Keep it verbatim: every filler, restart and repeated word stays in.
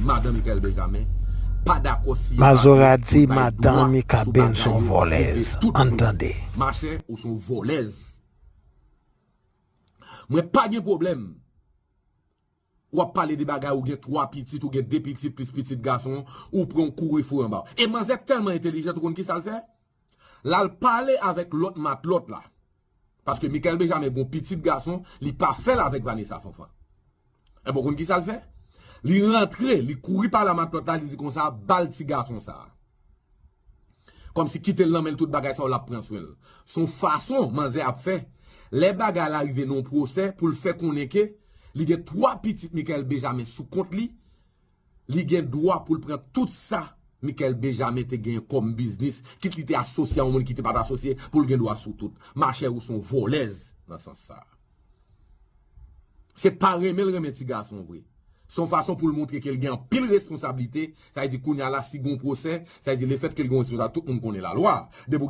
Madan Michael Benjamin pa dakò si Mazora di madan Mikaben son vòlèz. Ann tande. Machè, ou son vòlèz. Mwen pa gen pwoblèm. W ap pale de bagay, ou gen twa pitit, ou gen de pitit plis pitit gason, ou pran w kouri foure anba. E manzè tèlman entelijant, ou konn ki sa l fè? L al pale avèk lòt matlòt la. Paske Michael Benjamin gon pitit gason, li pa fè l avèk Vanessa Fanfan. Enben, ou konn ki sa l fè? Li rantre, li kouri pale a matlòt la, li di konsa, ba l ti gason sa a. Kòmsi kite l nan men l, tout bagay sa yo l ap pran swen l. Se yon fason manzè ap fè. Lè bagay la rive nan yon pwosè pou l fè konnen ke li gen twa pitit Michael Benjamin sou kont li, li gen dwa pou l pran tout sa Michael Benjamin te genyen kòm biznis, kit li te asosye a yon moun, kit li pa t asosye, pou l gen dwa sou tout. Machè, ou se yon vòlèz nan sans sa a. Se pa renmen l renmen ti gason vre. Se yon fason pou l montre ke l gen anpil responsablite. Sa vle di kounye a la, si gen yon pwosè, sa vle di lefèt ke l gen yon responsab, tout moun konnen lalwa. Depi